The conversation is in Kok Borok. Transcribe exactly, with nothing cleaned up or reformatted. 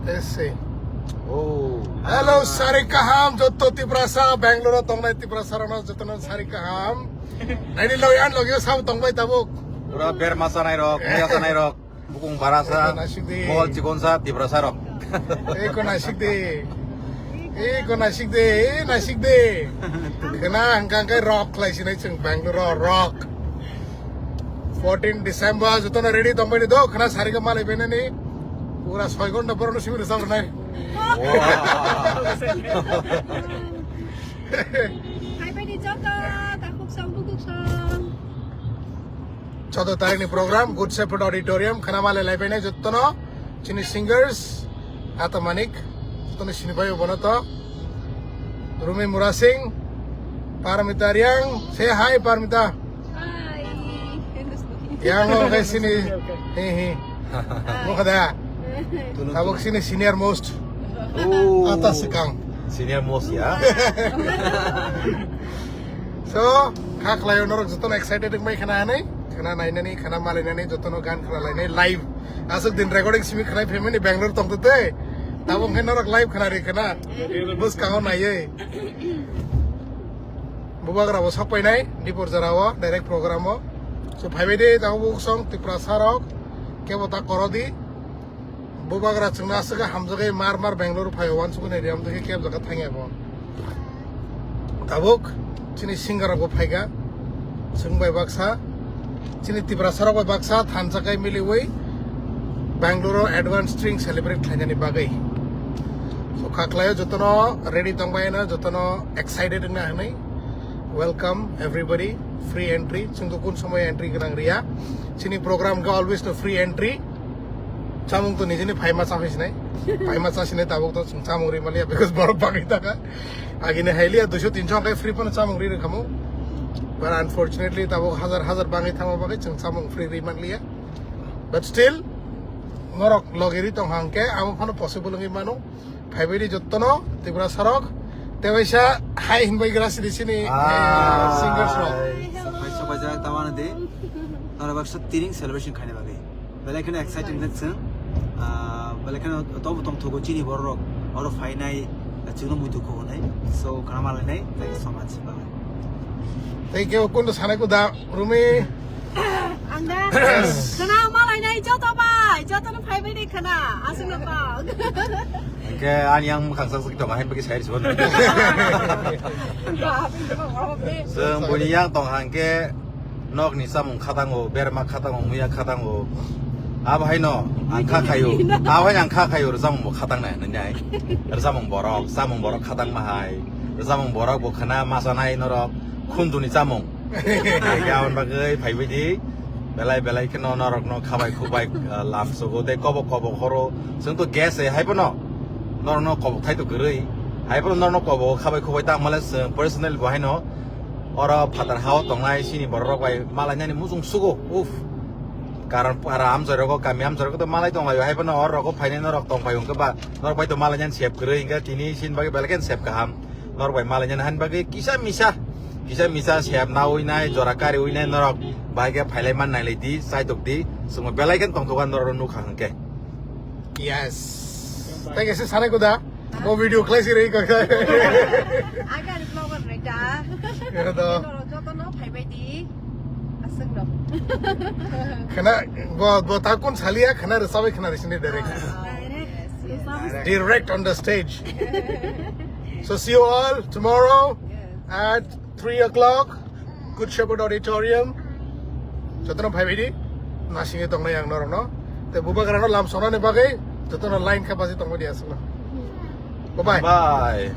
Ese. Oh. Hello, sari kaham, joto Tiprasa, Bangalore tongnai Tiprasa rano jotono sari kaham. Naini logi an logi sab tongbai tabuk. Pura ber masa nai rok, muya sa nai rok, bukung bara sa, Eko nasik di. Mohol chikon sa, Tiprasa rok. Eko nasik di. Eko nasik di, e nasik di. Kena hangka hangkai rock khlai sinai chwng Bangalore rock. Fourteen December, jotono ready tongbai ni do, khana sari ka malai bainani. Pura soi ghonta borok no simi rwchap rwnai. Hai bai ni joto, takhuk song, bukuk song. Chaudo tarik ni program, Good Shepherd Auditorium, khana malai lai bainai jotono. Chini singers, Ata Manik, jotono sini bai bono to. Rumi Murasing, Parmita Riang, say hi Parmita. Hi. Yang lo kai sini. Hi hi. Mo kada. Tabuk sini senior most. Oh. Atas sekang. Senior most ya. So, kha khlai norok jotono excited wngbai khana hanai, khana nainani, khana malainani, jotono gan khana lainai live. Aswk din recording simi khana family Bangalore tongtwtwi. Tabuk khe norok live khana ri khana. Bwskango naiwi. Bubagra bo sok painai, Dipor jora o, direct program o. So, phaibai de, tabuk song, Tiprasa rok, kebo ta koro di. Bubagra chwngno aswk hamjakgwi mar mar Bangalore phai o, uansukgwi naidi, amtwkhe kebjak thangya bo. Tabuk chini singer rok bo phaikha, chwng bai baksa, chini Tiprasa rok bai baksa thansa kai miliwi Bangalore o advance string celebrate khlainani bagwi. So kha khlaio jotono ready tongbai no, jotono excited wngna hwnwi. Welcome everybody, free entry. Chwng to kun somoy entry gwnang riya. Chini program khe always no free entry. Chamung to nijini phaima chaphai sinai. Phaima cha sinai tabuk to chwng chamung ri maliya because borok bagwi taka. Agini hailiya duiso tinso hwnkhe free phano chamung ri rwkhamu. But unfortunately tabuk hazar hazar bangwi thangma bagwi chwng chamung free ri manliya. But still norok logi ri tong hangke amo phano possible wngwi mano. Phaibai di jottono Tripura sarok. Tebaisa hai hinbai gra sidi sini, eh, singers rok. Hai. Sapai sapai jak tawana di. Nara baksa tiring celebration khaina bagwi. Belai kheno exciting jak chwng. Ah, belai kheno tobo tongthogo chini borok. Oro phainai, chwngno muitu khobonai. So, khana malainai. Thank you so much. Bye bye. Thank you. Kundu sanai kuda, Rumi. Ang da. Yes. Khana malainai joto bai, joto no phaibai di khana. Aswk no tong. Hingke ani yang mwkhang sak sak tongo, hain bagwi sai rwsibon. Chwng buini yang tong hangke nokni chamung khatango, berma khatango, muya khatango. Abo haino ang kha khayo. Abo haino ang kha khayo, rwchapmung bo khatang nai, nai, nai. Rwchapmung borok, chamung borok khatang ma hai. Rwchapmung borok bo khana ma chanai norok khunduni chamung. Hingke aboni bagwi phaibai di. Belai belai kheno norokno khabai khubai, ah, lam sugo tei kobok kobok horo. Chwng to guest hai phano norokno kobok thai to kwrwi. Hai phano norokno kobok khabai khubai ta male chwng personally bo haino oro phatar hao tongnai chini borok rok bai malainani muchung sugo. Uff. Karon para amchai rogo, kami amchai rogo to malai tonglaio. Hai phano oro rogo phainai norok tongphai hwnkhe ba norok bai to malainani sep kwrwi hwnkhe tini chini bagwi belai kheno sep kaham. Norok bai malainani hani bagwi kisa misa, kisa misa sep nawi nai, jora kariwi nai norok bai khe phailai man nailai di, chaitok di, chwngno belai kheno tongthogo norokno nukha hwnkhe. Yes. Thank you, sanai kuda. Mo video khlai si rei kaka. Aga ni vlogger rei da. Era da. Joto no phaibai di. Aswk no. Khana bo, bo ta kun saliya khana rwchabai khana rwsini direct. Ah, yes, yes. Direct on the stage. So see you all tomorrow at three o'clock, Good Shepherd Auditorium. Jotono phaibai di, nasingwi tongnai ang norokno. Tei bubagrano lam sonani bagwi jotono line khe basi tongbai di aswkno. Bye bye. Bye.